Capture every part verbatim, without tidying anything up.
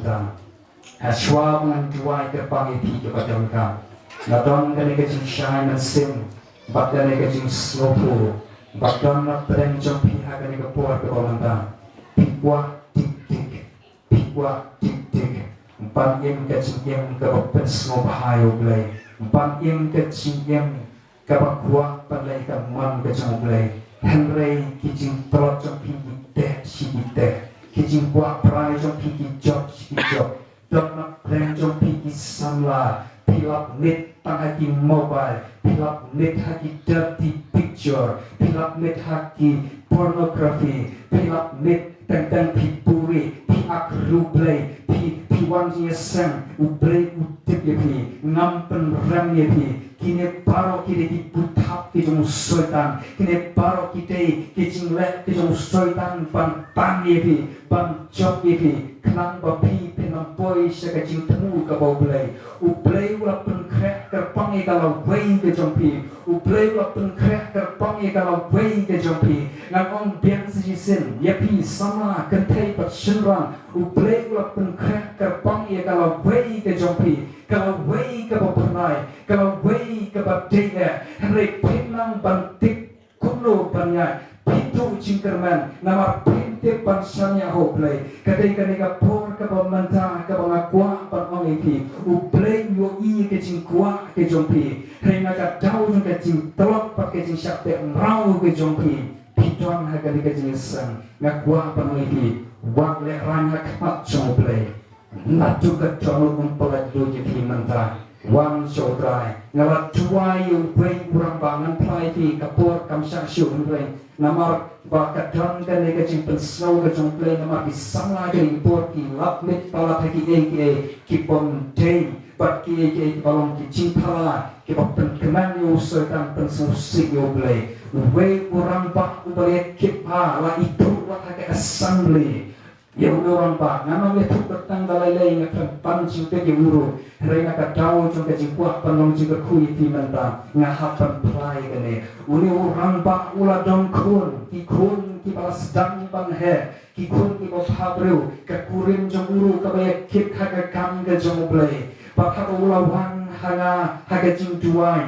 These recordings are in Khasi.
Tang. Hashwa ba ngan duwai kyrpang ïa phi kiba donkam, nga don kane ka jingshai mynsiem bad kane ka jingsngewthuh ba don na pdeng jong phi ha kane ka por kaba mynta. Phi kwah tik tik, phi kwah tik tik ban im ka jingim kaba pynsngewbha ïa U Blei, ban im ka jingim kaba kwah ban leh ka mon ka jong U Blei. Hynrei ki jingtlot jong phi ki teh shi ki teh, ki jingkwah brai jong phi ki jop shi ki jop. Don na pdeng jong phi ki samla, phi lap miet tang ha ki mobile, phi lap miet ha ki dirty picture, phi lap miet ha ki pornography, phi lap miet teng teng phi buhrieh, phi ak riewblei, phi, phi wan jingïaseng, U Blei u tip ïa phi, ngam pynrem ïa phi. Kine baroh ki dei ki buit thap ki jong u Soitan, kine baroh ki dei ki jingleh ki jong u Soitan ban tang ïa phi, ban jop ïa phi, khnang ba phi phin ym poi sha ka jingthmu kaba U Blei. U Blei u la pynkhreh kyrpang ïa ka lawei ka jong phi. U Blei u la pynkhreh kyrpang ïa ka lawei ka jong phi. Ngan ong biang sa shisien ïa phi samla kynthei bad shynrang, U Blei u la pynkhreh kyrpang ïa ka lawei ka jong phi, ka lawei kaba phyrnai, ka lawei kaba dei eh. Hynrei phin nang ban tip kumno ban ïaid, phin duh jingkyrmen namar phin tip ban shaniah ha U Blei. Ka dei kane ka por kaba mynta kaba nga kwah ban ong ïa phi, U Blei u ïohi ka jingkwah ka jong phi. Hynrei na ka daw jong ka jingtlot bad ka jingshah teh mraw ka jong phi, phi don ha kane ka jingïaseng. Nga kwah ban ong ïa phi, wat lehraiñ ha khmat jong U Blei. Naduh ka dohnud um pyllait lut ïa phi mynta. Wan sha U Trai. Nga la duwai ïa uwei u rangbah, ngan phla ïa phi ka por kam shah shuh hynrei namar ba ka don kane ka jingpynsngew ka jong U Blei namar ki samla kane ka por ki lap miet palat ha kiei kiei ki bym dei bad kiei kiei kiba long ki jingphylla kiba pynkmen ïa u Soitan, pynsngewsih ïa U Blei. Uwei u rangbah uba la ïa kit bha la ithuh wat ha ka assembly. Ïa u rangbah, ngan ym ïathuh kyrteng da lei lei, nga khlem pan jingtip ïa u ruh. Hynrei na ka daw jong ka jingkwah ban long jingkyrkhu ïa phi mynta, nga hap ban phla ïa kane. Une u rangbah u la don khun, ki khun kiba la sdang ban heh, ki khun kiba bhabriew, ka kurim jong u ruh kaba ïa kit ha ka kam ka jong U Blei. Bad haba u la wan ha nga ha ka jingduwai,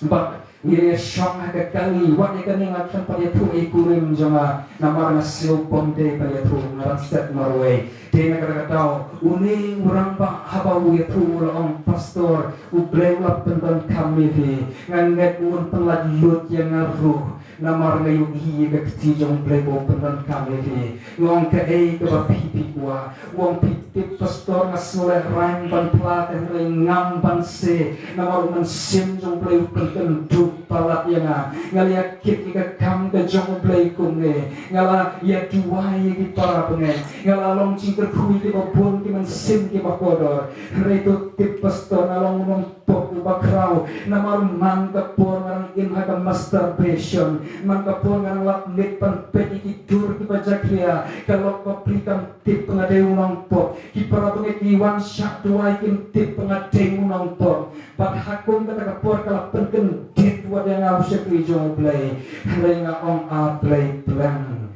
bad ngi la ïa shong ha ka kali, wat ïa kane nga khlem pat ïathuh ïa i kurim jong nga, namar nga sngew bym dei ban ïathuh, nga dang set marwei. Te na kata ka daw une u rangbah haba u ïathuh u la ong, Pastor, U Blei u la pyndonkam ïa phi. Nga ngeit un pynlait lut ïa nga ruh, namar nga ïohi ïa ka kti jong U Blei ba u pyndonkam ïa phi. Nga ong, kaei kaba phi phi kwah? U ong, phi tip Pastor, nga sngewlehraiñ ban phla te hynrei ngam banse, namar u Mynsiem jong U Blei u pynkynduh palat ïa nga. Nga la ïa kit ïa ka kam ka jong U Blei kumne. Nga la ïa duwai ïa ki para bangeit. Nga la long jingkyrkhu ïa kiba bun ki mynsiem kiba kordor. Hynrei to tip Pastor, nga long u nongpop uba khraw. Namar man ka por nga dang im ha ka masturbation. Man ka por nga dang lap miet ban peit ïa ki dur kiba jakhlia. Ka lok bapli kam tip nga dei u nongpop. Ki para bangeit ki wan shah duwai kim tip nga dei u nongpop. Bad ha kum kata ka por ka la pynkyndit wat ïa nga u shakri jong U Blei. Hynrei nga ong, A Blei pleng,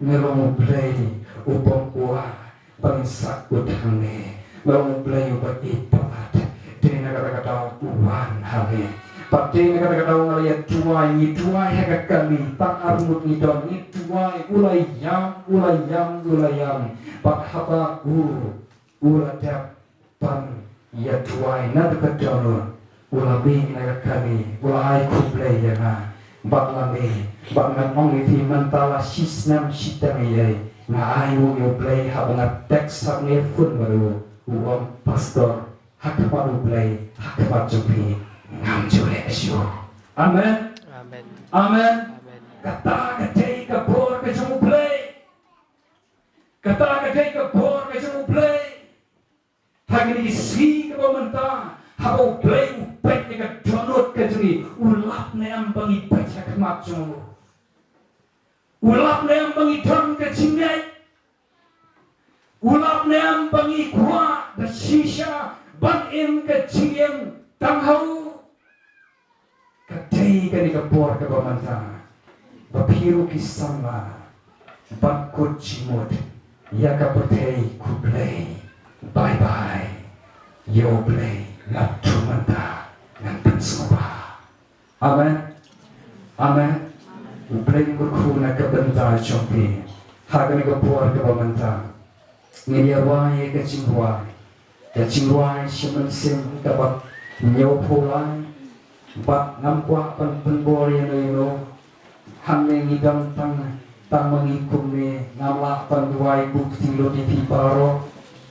me long U Blei u bym kwah ban sak kut hangne. Me long U Blei uba ïeit palat. Dei na kata ka daw u wan hangne. Bad dei na kata ka daw nga la ïa duwai, ngi duwai ha ka kali, tang arngut ngi don, ngi duwai, u la ïam, u la ïam, u la ïam. Bad haba u u la dep ban ïa duwai naduh ka dohnud, u la mih na ka kali, u la ai khublei ïa nga. Bad la mih, bad ngan ong ïa phi mynta la shi snem shiteng ïa nga ai nguh ïa U Blei haba nga text, haba nga phone bad u, u ong, Pastor, ha khmat U Blei, ha khmat jong phi, ngam ju leh shuh. Amen. Amen. Amen. Amen. Kata ka dei ka bor ka jong U Blei. Kata ka dei ka bor ka jong U Blei. Ha kine ki sngi kiba mynta, haba U Blei u peit ïa ka dohnud ka jong ngi, u lap ne em ba ngi peit ha khmat jong u? U lap ne em ba ngi don ka jingngeit? U lap ne em ba ngi kwah da shisha ban im ka jingim tang ha u? Ka dei kane ka por kaba mynta ba phi ruh ki samla ban kut jingmut ïa ka pyrthei khublei. Ïa U Blei, nga tu mynta, ngan pynsngewbha. Amen. Amen. U Blei un kyrkhu na ka bynta jong phi. Ha kane ka por kaba mynta, ngin ïa rwai ïa ka jingrwai. Ka jingrwai shi mynsiem kaba hynñiewphew lai. Bad ngam kwah ban pynbor ïano ïano. Hangne ngi don tang, tang ma ngi kumne, ngam lah ban duwai buh kti lut ïa phi baroh.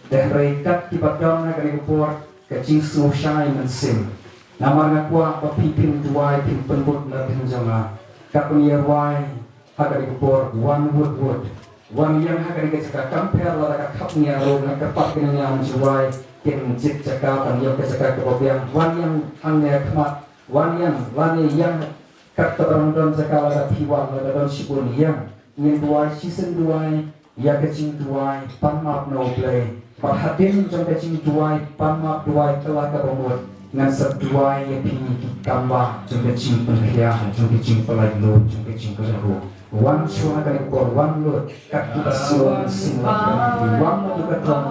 Te hynrei kat kiba don ha kane ka por, ka jingsngewshai mynsiem. Namar nga kwah ba phi phin duwai, phin pynbud na ka bynta jong nga. Katba ngi ïa rwai ha kane ka por, wan wut wut. Wan ïeng ha kane ka jaka, kam pher lada ka khap ïa nga ruh, nga kyrpad ïa ki nongïalam jingduwai kin jied jaka ban ïoh ka jaka kaba biang. Wan ïeng hangne ha khmat, wan ïeng, wan ïeng. Kat kaba dang don jaka, lada phi wan, lada don shibun, ïeng. Ngin duwai shisien, duwai ïa ka jingduwai pan map na U Blei. Bad hadien jong ka jingduwai pan map, duwai kylla kaba mut, ngan sa duwai ïa phi ki kam ba jong ka jingpynkhia, jong ka jingpynlait lut, jong ka jingkyrkhu. Wan shuwa ha kane ka por, wan lut kat kiba sngewsih, wan na tu ka tong,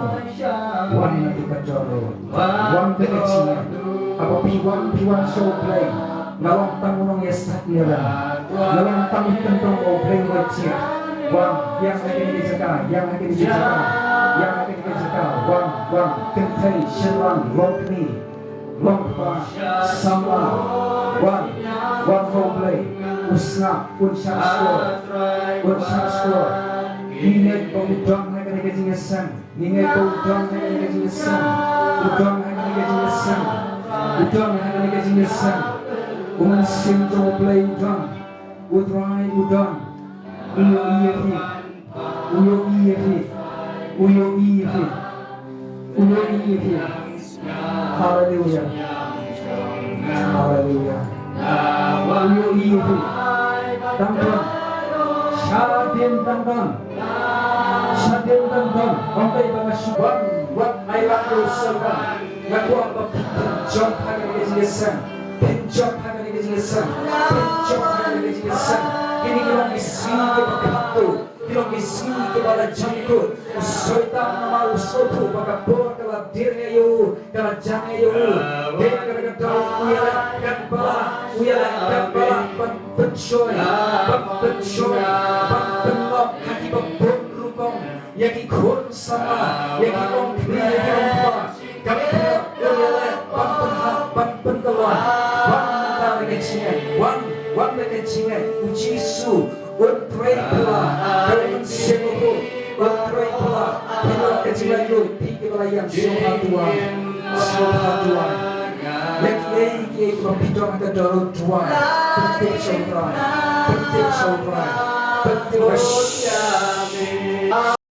wan na tu ka tong, wan na ka jingeh. Haba phi wan, phi wan sha U Blei. Nga long tang u nongïasaid ne em? Nga long tang u kyntong ba U Blei u jied. Wan, ïeng ha kane ka jaka, ïeng ha kane ka jaka, ïeng ha kane ka jaka. Wan, wan, kynthei, shynrang, longkmie, longkpa, samla. Wan, wan ha U Blei. U sngap, un shah shkor, un shah shkor. Ngi ngeit ba u don ha kane ka jingïaseng. Ngi ngeit ba u don ha kane ka jingïaseng. U don ha kane ka jingïaseng. U don ha kane ka jingïaseng. U Mynsiem jong U Blei u don. U Trai u don. U ïohi ïa phi. U ïohi ïa phi. U ïohi ïa phi. U ïohi ïa phi. Haleluya. Haleluya. U ïohi ïa phi. Tang don. Shadien tang don. Shadien tang don. Ym dei ba nga shu wan, wat ai lad ïa u Soitan. Nga kwah ba phin jop ha kane ka jingïaseng. Phin jop ha kane ka jingïaseng. Phin jop ha kane ka jingïaseng. Kine ki long ki sngi kiba khadduh. Ki long ki sngi kiba la jangkut. U Soitan namar u sngewthuh ba ka por ka la dier ïa u, ka la jan ïa u. Dei na kata ka daw u ïaleh katba lah, u ïaleh katba lah ban pynshoi, ban pynshoi, ban pynlong ha kiba bun rukom, ïa ki khun samla, ïa ki longkmie, ïa ki longkpa. Kam pher u ïaleh ban pynhap, ban pynkylla. Wan mynta da ka jingngeit, wan, wan da ka jingngeit. U Jisu un trei pla, da u Mynsiem Bakhuid un trei pla. Phi long ka jinglaitluid, phi kiba la ïeng, sngewbha to wan, sngewbha to wan. Ïa kiei kiei kiba phi don ha ka dohnud to wan. Pyntip sha U Trai, pyntip sha U Trai, pyntip sha U Trai.